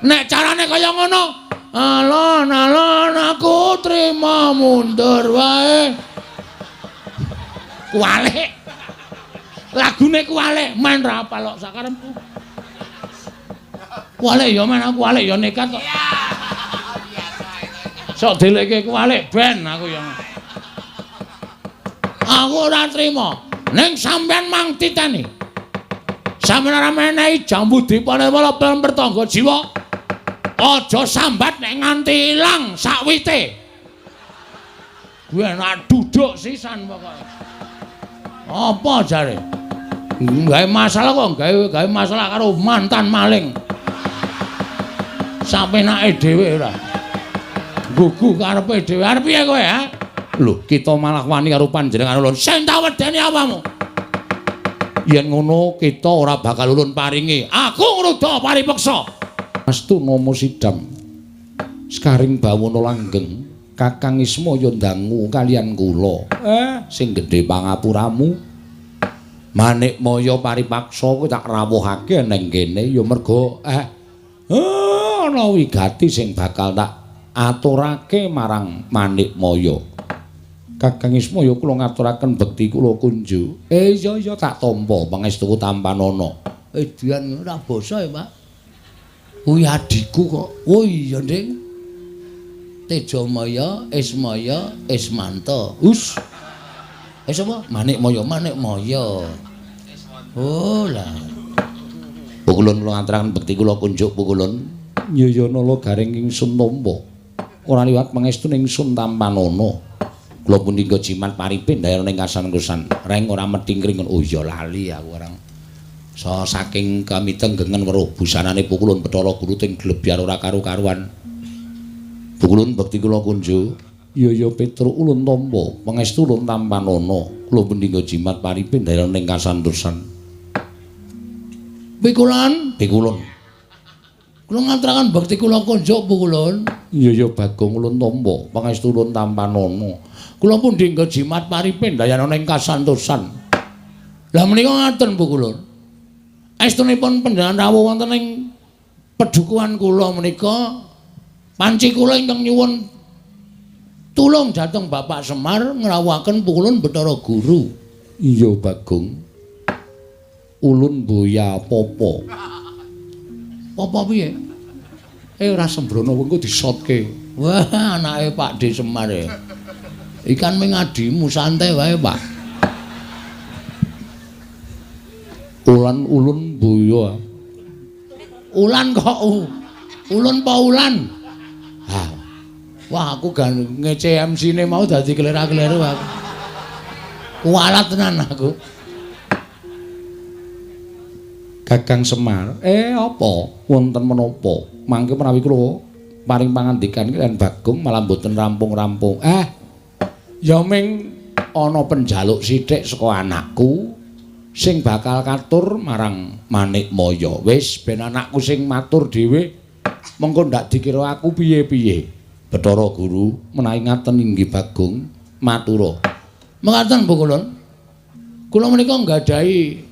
Nek carane kaya ngono, alon-alon aku trima mundur wae. Kuwalik. Lagune kuwalik, men ra apal kok sakarepku. Kuwalik ya men aku kuwalik ya nekat kok. Sok delekke kuwalik ben aku ya. Aku ora trima. Ning sampean mang titeni. Sampeyan ora menehi jambu dipanirmala pertangga jiwa. Aja sambat nek nganti ilang sakwite. Kuwi enak duduk sisan pokoke. Apa jare? Gawe masalah kok, gawe masalah karo mantan maling. Sapenake dhewe ora. Gugu karepe dhewe. Arep piye kowe, ha? Lho, kita malah wani karo panjenengan ulun. Sing tak wedeni apamu? Yen ngono kita ora bakal ulun paringi. Aku ngruda paripeksa. Astu nama sidam. Sekaring bawana langgeng, Kakang Ismaya ndangu kalian kula. Sing gedhe pangapuramu. Manikmaya paripaksa kuwi tak rawuhake neng kene ya merga ana wigati sing bakal tak aturake marang Manikmaya. Kakang Ismaya kula ngaturaken bekti kula kunjuk. Iya iya tak tampa pangestuku tampanana. Edian ora basa ya, Pak. Kuwi adhiku kok. Oh iya, Ding. Tejamaya, Ismaya, Ismanta. Us. Sapa? Manikmaya, Manikmaya. Oh lah. Pukulun kula ngaturaken bekti kula kunjuk pukulun. Nyaya nala garing ingsun tampa. Ora liwat pangestune ingsun tampanana. Kula punika jimat paripin dayana ing kasan-kusan. Reng ora methingkring. Oh iya lali aku orang. So saking kamitenggengen weruh busanane pukulun Bathara Guru ting glebyar ora karu-karuan. Pukulun bekti kula kunjuk. Iya ya Petruk ulun tampa, pangestu ulun tampanana. Kula punika jimat paripin dayana ing kasantosan. Pikulun, pikulun. Kula ngaturaken bekti kula kunjuk pukulun. Iya ya Bagong ulun tampa, pangestu ulun tampanana. Kula pundi nggo jimat paripin dayana ing kasantosan. Lah menika ngaten pukulun. Estunipun panjenengan rawuh wonten ing pedukuhan kula menika panci kula ingkang nyuwun tulung dhateng Bapak Semar ngrawuhaken pukulun Bathara Guru. Iya Bagong. Ulun boya popo. Popo piye? Ora sembrono wengko disotke. Wah, anake Pak D Semar e. Ikan ming adimu santai wae, Pak. Ulan ulun boya. Ulan kok ulun pa ulan? Ha. Wah, aku gan ngece MC-ne mau dadi kelera-keleru aku. Kualat tenan aku. Kakang Semar, apa wonten menapa? Mangke menawi kula paring pangandikan kaliyan Bagong malah mboten rampung-rampung. Ya ming ana penjaluk sithik saka anakku sing bakal katur marang Manikmaya. Wis ben anakku sing matur dhewe, mengko ndak dikira aku piye-piye. Bathara Guru menawi ngaten inggih Bagong matura. Mekaten Bu Kulun. Kula menika nggadahi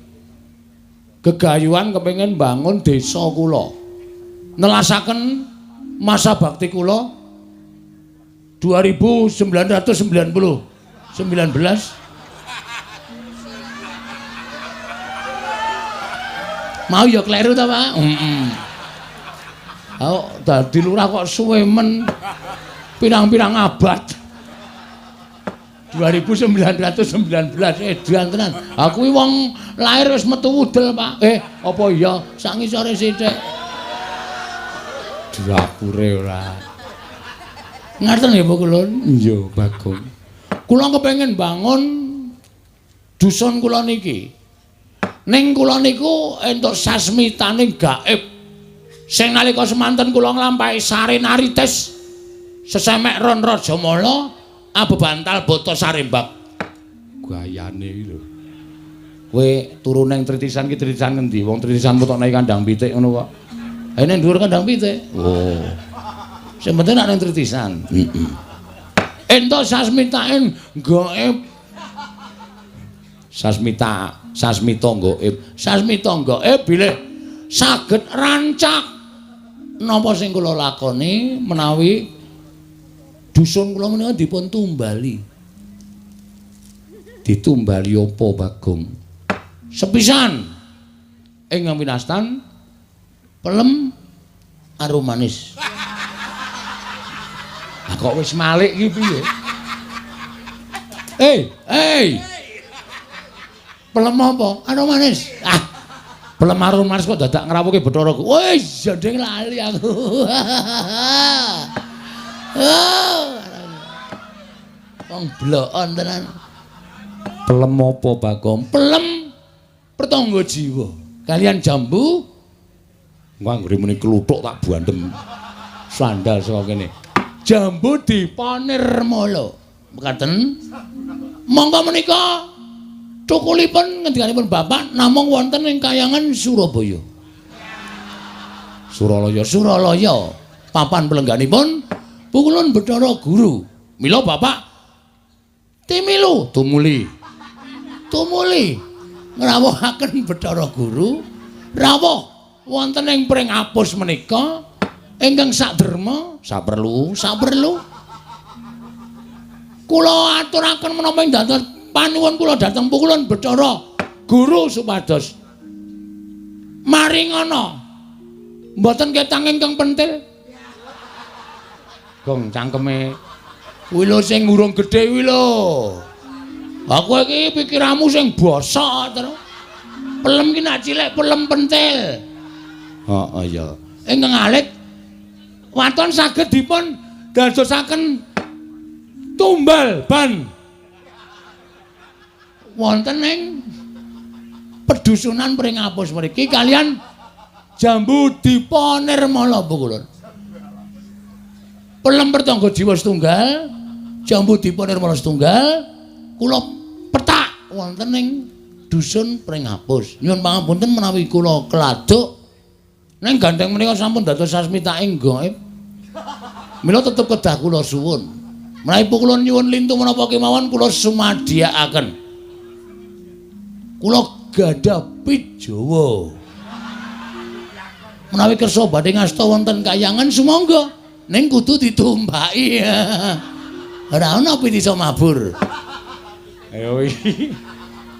gegayuhan kepengin bangun desa kula. Nelasaken masa bakti kula 2990 19. Mau ya kleru ta, Pak? Heeh. Oh, dadi lurah kok suwe men pirang-pirang abad. 2919 edan tenan. Aku kuwi wong lahir wis metu wudel, Pak. Apa iya sak ngisore sithik. Dapure ora. Ngaten nggih, Bu Kulun? Iya, Bagong. Kula kepengin bangun dusun kula niki. Ning kula niku entuk sasmitane gaib. Sing nalika semanten kula nglampahi sarenarites sesemek ron Rajamala abebantal bata sarembak. Gayane iki lho. Kowe turu ning tritisan ki tritisan ngendi? Wong tritisan mutokne kandang pitik ngono kok. Ning dhuwur kandang pitik. Oh. Sing penting nek ning tritisan. Heeh. Entuk sasmitane gaib. Sasmita, sasmita gaib. Sasmita gaib bilih saged rancak Napa sing kula lakoni menawi dusun kula menika dipun tumbali. Ditumbali apa, Bagong? Sepisan ing winastan pelem arum manis. Ah kok wis malik iki piye? Hey. Pelem apa? Arum manis. Ah. Pelem arum manis kok dadak ngrawuhke Bathara. Wis jandeng lali aku. Oh. Wong blokon tenan. Pelem apa, Bagong? Pelem pertangga jiwa. Kalian jambu anggere muni kluthuk tak bandem. Sandal saka kene. Jambu dipanirmala. Mekaten. Monggo menika cukulipun ngendikanipun Bapak namung wonten ing kayangan Surabaya. Suralaya, Suralaya. Papan pelengganipun Pukulun Bathara Guru. Mila Bapak timilu tumuli. Tumuli ngrawuhaken Bathara Guru rawuh wonten ing Pringapus menika ingkang saderma saperlu saperlu kula aturaken menapa ing dados panuwun kula dhateng Pukulun Bathara Guru supados maringana mboten ketang ingkang pentil. Gong cangkeme kuwi lho sing urung gedhe kuwi lho. Aku iki pikiranmu sing bosok terus. Pelem ki nak cilik pelem pentil. Heeh ya. Ingkang alit waton saged dipun dadosaken tumbal ban wonten ing pedusunan Pringapus mriki kalian jambu dipa nirmala Pukulun. Pelem pertangga jiwa setunggal, jambu dipa nirmala setunggal, kula petak wonten ing dusun Pringapus. Nyuwun pangapunten menawi kula keladuk ning gandeng menika sampun dados sasmitaing gaib. Mila tetep kedah kula suwun. Menawi Pukulun nyuwun lintu menapa kemawon kula sumadiyakaken. Kula gadah pit Jawa. Menawi kersa badhe ngasta wonten kayangan sumangga, ning kudu ditumpaki. Ora ana pit iso mabur. Ayo iki.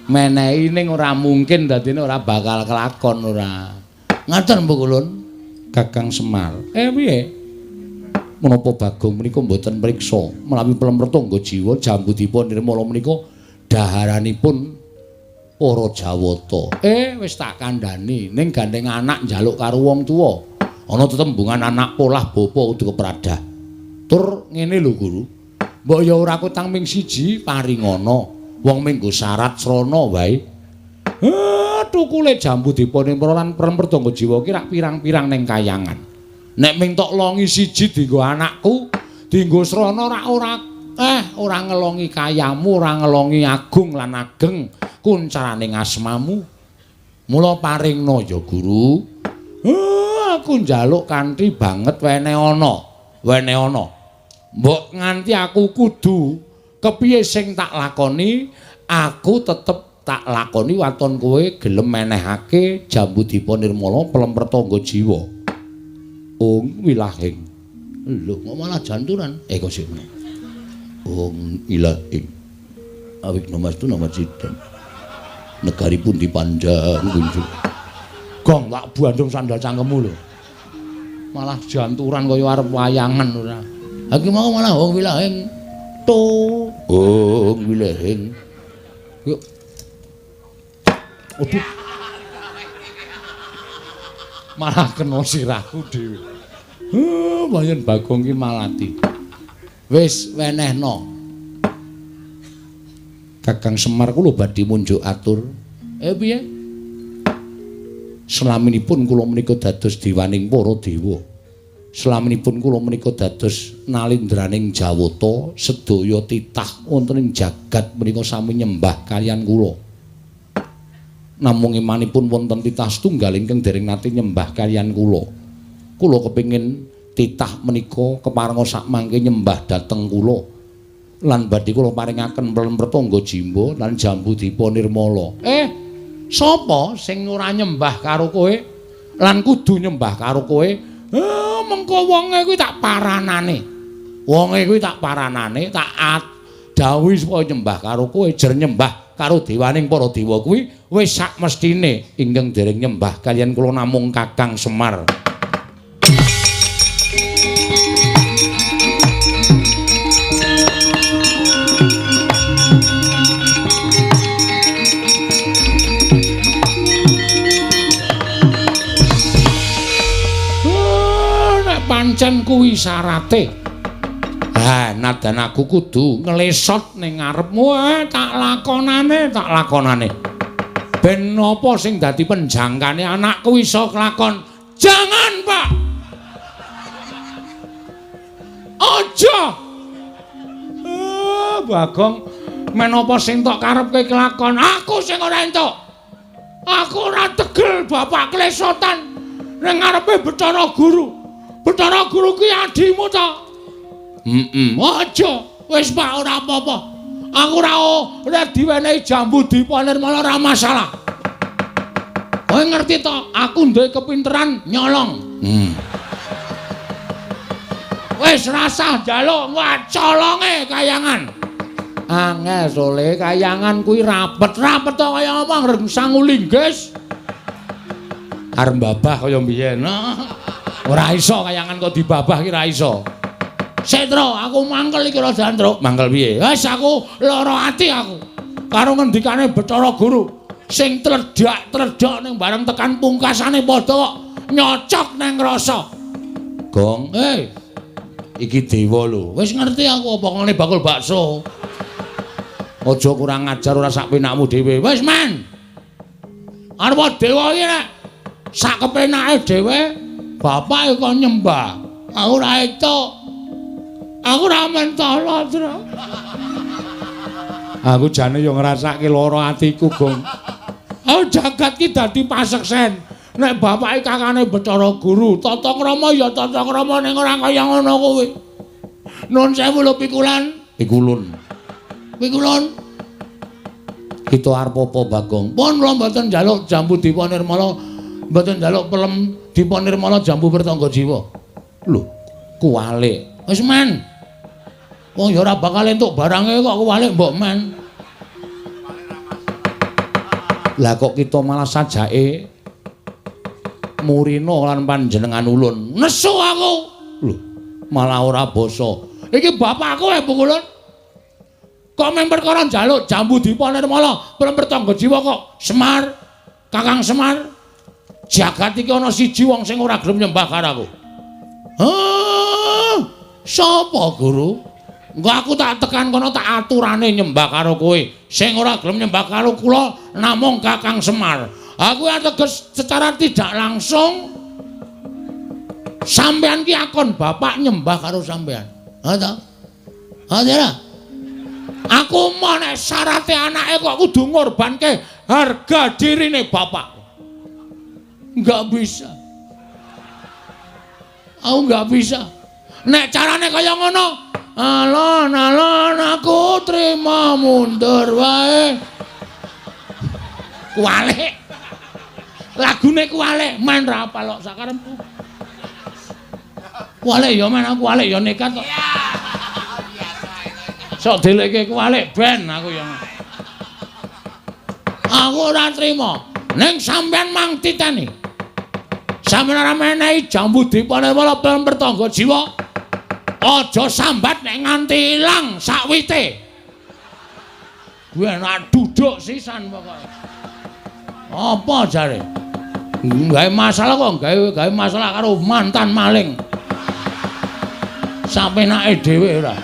Menehi ning ora mungkin dadine ora bakal kelakon ora. Ngaten Pukulun. Kakang Semar. Piye? Menapa Bagong menika mboten mriksa menawi pelem pertangga jiwa jambu dipa nirmala menika daharanipun para Jawata. Wis tak kandhani ning gandeng anak njaluk karo wong tuwa. Ana tetembungan anak polah bapa kudu kepradah. Tur ngene lho Guru. Mbok ya ora kutang ming siji paringana. Wong minggo syarat srana wae. Tukule jambu dipa nirmala lan pelem pertangga jiwa ki rak pirang-pirang ning kayangan. Nek ming tok longi siji dienggo anakku, dienggo srana rak ora ora ngelongi kayamu, ora ngelongi agung lan ageng kuncaraning asmamu. Mula paringna ya Guru. Aku njaluk kanthi banget wene ana, wene ana. Mbok nganti aku kudu kepiye sing tak lakoni, aku tetep tak lakoni waton kowe gelem menehake jambu dipa nirmala pelem pertangga jiwa. Ung wilahing. Lho kok malah janturan? Kok sik meneh. Ung ilahing. Awik namastu namasidam. Negari pun dipandang kunjung. Gong tak bandung sandal cangkemmu lho. Malah janturan kaya arep wayangan ora. Ha iki mau malah ung wilahing. To, ung wilahing. Yuk. Aduh. Malah kena sirahku dhewe. Bayan Bagong ki malati. Wis wenehno. Kakang Semar kula badhe munjuk atur. Piye? Selaminipun kula menika dados dewaning para dewa. Selaminipun kula menika dados nalindraning Jawata, sedaya titah wonten ing jagat menika sami nyembah kaliyan kula. Namung imanipun wonten titah setunggal ingkang dereng nate nyembah kaliyan kula. Kula kepingin titah menika keparenga sakmangke nyembah dhateng kula. Lan badhe kula paringaken pelem pertangga jimba lan jambu dipa nirmala. Sapa sing ora nyembah karo kowe lan kudu nyembah karo kowe? Mengko wonge kuwi tak paranane. Wonge kuwi tak paranane, tak dawuhi supaya nyembah karo kowe, jer nyembah karo dewaning para dewa kuwi wis sak mestine ingkang dereng nyembah kaliyan kula namung Kakang Semar. Pancen kuwi syarate. Ha, nadan aku kudu nglesot ning ngarepmu, tak lakonane, tak lakonane. Ben apa sing dadi penjangkane anakku iso kelakon. Jangan, Pak. Aja. Bagong, men apa sing tok karepke kelakon, aku sing ora entuk. Aku ora tegel bapak klesotan ning ngarepe Bathara Guru. Bathara Guru ki adimu ta? Heeh. Aja, wis Pak ora apa-apa. Aku ora diwenehi jambu dipa nirmala ora masalah. Kowe ngerti to, aku duwe kepinteran nyolong. Wis rasah njaluk colonge kayangan. Angel sole kayangan kuwi rapet-rapet to kaya apa ngreng sangu linggis. Arep mbabah kaya mbiyen. Ora iso kayangan kok dibabah ki ora iso. Setro, aku mangkel iki ora Truk. Mangkel piye? Wis aku lara ati aku. Karo ngendikane Bathara Guru sing tledhak-tledhok ning bareng tekan pungkasane padha kok nyocok nang rasa. Gong, iki dewa lho. Wis ngerti aku apa ngene bakul bakso. Aja kurang ajar ora sak penakmu dhewe. Wis men. Arep dewa iki nek sak kepenake dhewe bapak kok nyembah. Aku ora entuk. Aku ora mentolo, Tru. Aku jane yo ngrasake lara atiku, Gong. Aku jagat ki dadi paseksen. Nek bapake kakane Bathara Guru, tata krama ya tata krama ning ora kaya ngono kuwi. Nun sewu lho pikulan. Pikulun. Pikulun. Kita arep apa, Bagong? Pun kula mboten njaluk jambu dipa nirmala, mboten njaluk pelem dipa nirmala jambu pertangga jiwa. Lho, kuwalik. Wis men. Wong ya ora bakal entuk barange kok kuwalik mbok men. Lah kok kita malah sajake murina lan panjenengan ulun. Nesu aku. Lho, malah ora basa. Iki bapakku pukulun. Kok men perkara njaluk jambu dipa nirmala, pelem pertangga jiwa kok Semar, Kakang Semar. Jagat iki ana siji wong sing ora gelem nyembah karo aku. Hah? Sapa, Guru? Engko aku tak tekan kono tak aturane nyembah karo kowe. Sing ora gelem nyembah karo kula namung Kakang Semar. Aku ateges secara tidak langsung sampean ki akon bapak nyembah karo sampean. Ha ta? Ha ta? Aku mau nek syarate anake kok kudu ngorbanke harga dirine bapak. Enggak bisa. Aku enggak bisa. Nek carane kaya ngono, alon-alon aku trima mundur wae. Kuwalik. Lagune kuwalik, men ra apal kok sakarepku. Kuwalik ya men aku kuwalik ya nekat kok. Sok delekke kuwalik ben aku ya. Aku ora trima. Ning sampean mang titeni. Sampeyan ora menehi jambu dipa nirmala pelem pertangga jiwa. Aja sambat nek nganti ilang sakwite. Kuwi enak duduk sisan pokoke. Apa jare? Gawe masalah kok gawe masalah karo mantan maling. Sapenake dhewe ora.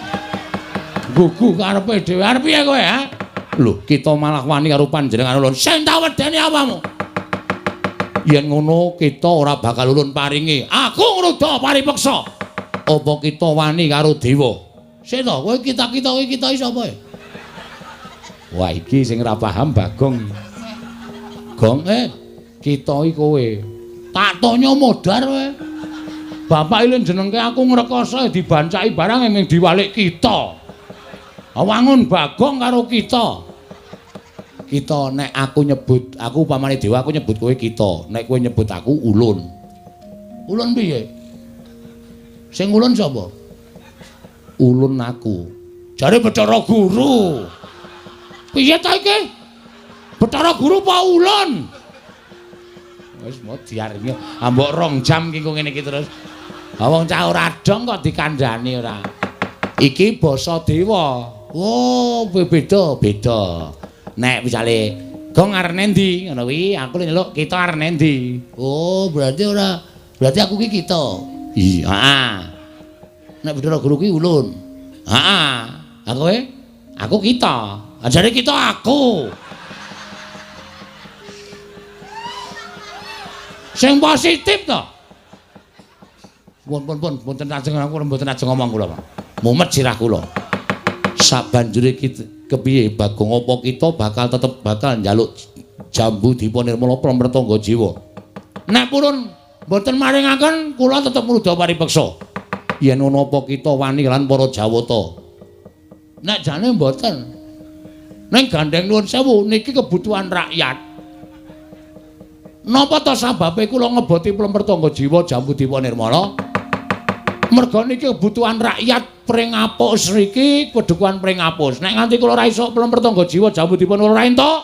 Gugu karepe dhewe. Arep piye kowe, ha? Lho, kita malah wani karo panjenengan ulun. Sing tak wedeni apamu? Yen ngono kita ora bakal ulun paringi. Aku ngruda paripeksa. Apa kita wani karo dewa? Sik to, kowe kita-kita kowe kita iki sapa? Wah, iki sing ora paham Bagong. Gong, kita iki kowe. Tak tonyo modar kowe. Bapak iki jenengke aku ngrekoso dibancaki barang ming diwalik kita. Wangun Bagong karo kita. Kita nek aku nyebut, aku upamane dewa aku nyebut kowe kita, nek kowe nyebut aku ulun. Ulun piye? Sing ulun sapa? Ulun aku. Jare Bathara Guru. Piye ta iki? Bathara Guru apa ulun? Wis mau diaringi ambok 2 jam ki ngene iki terus. Ha wong cah ora dong kok dikandhani ora. Iki basa dewa. Oh, beda, beda. Nek misale gong arep endi ngono kuwi, aku nyeluk kita arep endi. Oh, berarti ora, berarti aku ki kita. Iya, heeh. Nek Bathara Guru ki ulun. Heeh. Ha kowe? Aku kita. Jare kita aku. Sing positif to. Pun pun pun mboten ajeng aku mboten ajeng ngomong kula, Pak. Mumet sirah kula. Sabanjure kepiye Bagong apa kita bakal tetep bakal njaluk jambu Dipa Nirmala Pramretangga Jiwa. Nek purun mboten maringaken kula tetep ngruda paripeksa. Yen ana apa kita wani lan para Jawata. Nek jane mboten. Ning gandeng nuwun sewu niki kebutuhan rakyat. Napa ta sababe kula ngeboti Plempertangga Jiwa Jambu Dipa Nirmala? Merga niki kebutuhan rakyat Pringapus riki, pedukuhan Pringapus. Nek nganti kula ora iso Plempertangga Jiwa Jambu Dipa Nirmala ora entuk,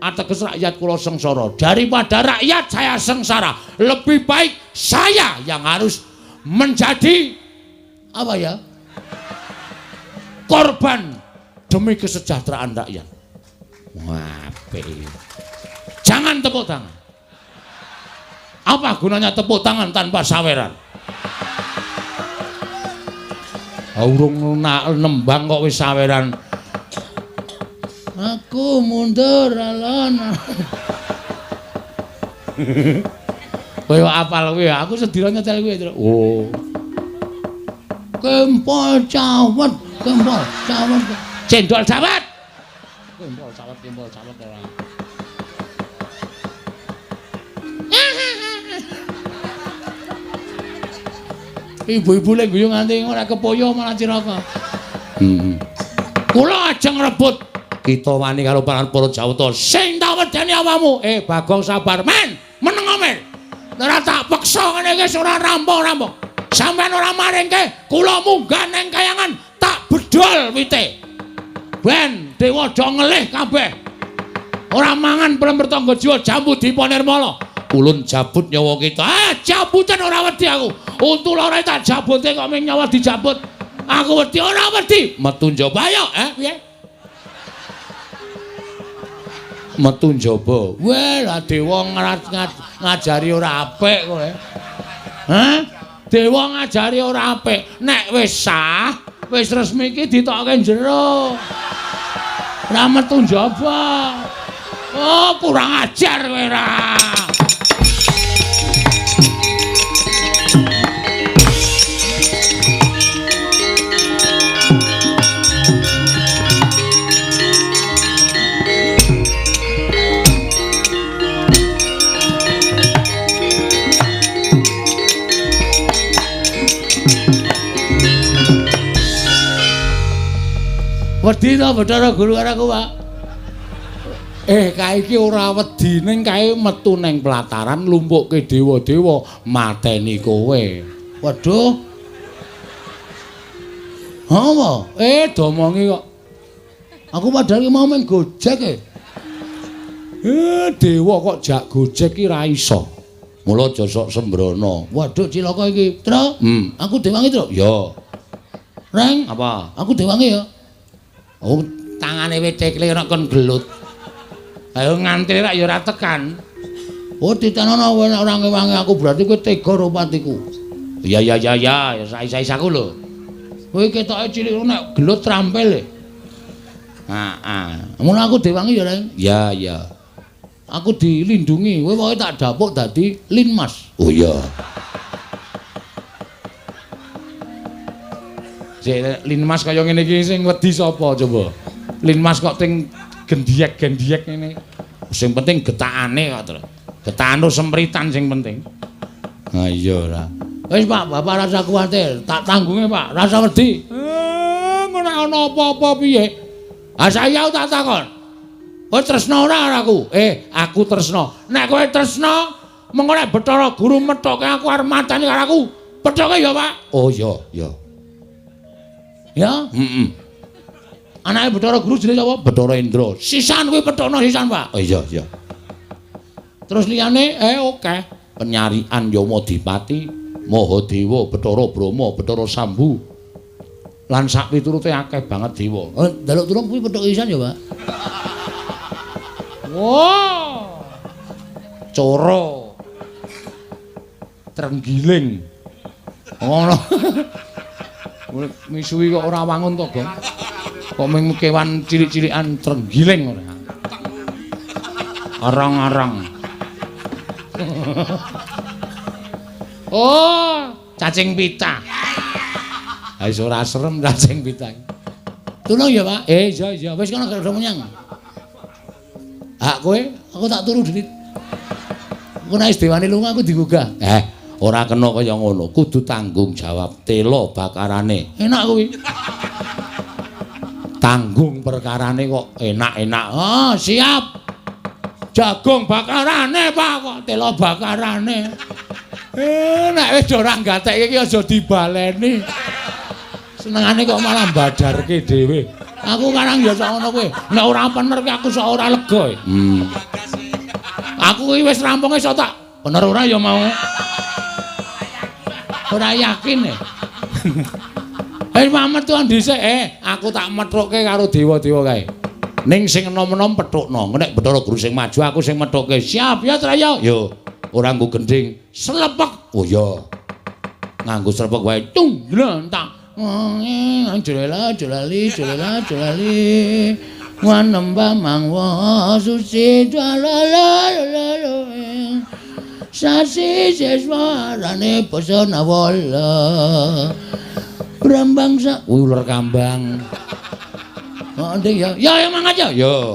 ateges rakyat kula sengsara. Daripada rakyat saya sengsara, lebih baik saya yang harus menjadi apa ya? Korban demi kesejahteraan rakyat. Wah, jangan tepuk tangan. Apa gunanya tepuk tangan tanpa saweran? Urung nembang kok wis saweran. Aku mundur alon. Kowe apal kowe, aku sedina nyetel kowe. Oh. Kempol cawet, kempol cawet. Cendol cawet. Kempol cawet, kempol cawet ora. Ibu-ibu lek guyu nganti ora kepoyo malah cilaka. Heeh. Kula ajeng rebut kita wani karo para Jawata. Sing tak wedeni awakmu. Bagong sabar, men. Meneng men. Ora tak peksa ngene iki ora rampung-rampung. Sampeyan ora maringke, kula munggah nang kayangan tak bedol wite. Ben dewa do ngelih kabeh. Ora mangan Plempertangga Jiwa Jambu Dipa Nirmala. Ulun jabut nyawa kita. Ah, jabutan ora wedi aku. Untu lara tak jabute kok ming nyawa dijabut. Aku wedi ora wedi. Metu njaba ayo, piye? Metu njaba. Weh, lah dewa ngajari ora apik kowe. Hah? Dewa ngajari ora apik. Nek wis sah, wis resmi iki ditokke jero. Ora metu njaba. Oh, kurang ajar kowe ra. Wedi to Bathara Guru karo aku, Pak. Kae iki ora wedi ning kae metu ning pelataran lumpukke dewa-dewa mateni kowe. Waduh. Apa? Domongi kok. Aku padahal mau main Gojek e. Dewa kok jak Gojek ki ra iso. Mula aja sok sembrono. Waduh cilaka iki. Tru, aku dewangi, Tru. Ya. Reng, apa? Aku dewangi ya. Oh, tangane wit tekle ora kon gelut. Ayo ngantri rak ya ora tekan. Oh, titenono ora ngewangi aku berarti kowe tega karo patiku. Ya ya ya ya, ya sais-sais aku lho. Kowe ketoke cilik nek gelut trampil e. Heeh. Ngono aku dewangi ya, Reng. Ya ya. Aku dilindungi, kowe pokoke tak dapuk dadi Linmas. Oh iya. Sik Linmas kaya ngene iki sing wedi sapa coba? Linmas kok ting gendiyek-gendiyek ngene. Sing penting getakane kok, Tru. Getakan sempritan sing penting. Ha iya ora. Wis Pak, Bapak rasa kuwatir, tak tanggunge Pak, rasa wedi. Ngono ana apa-apa piye? Ha saya tak takon. Kowe tresna ora karo aku? Aku tresna. Nek kowe tresna, mengko nek Bathara Guru methoke aku arep mateni karo aku. Pethoke ya, Pak. Oh iya, iya. Ya, heeh. Anake Bathara Guru jenenge sapa? Bathara Indra. Sisan kuwi pethokno sisan, Pak. Oh iya, iya. Terus liyane oke. Penyarian Yamadipati, Mahadewa, Bathara Brahma, Bathara Sambu. Lan sak piturute akeh banget dewa. Oh, njaluk tulung kuwi pethoke sisan ya, Pak. Wah. Coro. Trenggiling. Ngono. Misuwi kok ora wangun to, Gong. Kok mung kewan cilik-cilikan trenggiling ora. Arang-arang. Oh, cacing pita. Ha wis ora serem cacing pita. Tulung ya, Pak. Iya iya, wis kono gak menyang. Hak kowe, aku tak turu dhewe. Engko nek wis dewane lunga aku digugah. Ora kena kaya ngono, kudu tanggung jawab tela bakarane. Enak kuwi. Tanggung perkarane kok enak-enak. Oh, siap. Jagung bakarane, Pak, kok tela bakarane. Nek wis ora gatekke iki aja dibaleni. Senengane kok malah badarke dhewe. Aku karang ya sak ngono kuwi. Nek ora pener ki aku sok ora lega. Aku iki wis rampung iso tak bener ora ya mau. Ora yakin e. Mamet tuan dhisik, aku tak methukke karo dewa-dewa kae. Ning sing enom-enom pethukno. Nek Bathara Guru sing maju aku sing methukke. Siap ya Traya. Yo, ora nggo gendhing. Slepek. Oh iya. Nganggo slepek wae. Tung glentak. Jolela jolali jolela jolali. Wanembah mangwa suci jalala. Sasi seswarane basa nawala. Brambang sa uler kambang. Oh, nding ya. Ya ya mangat ya. Yo.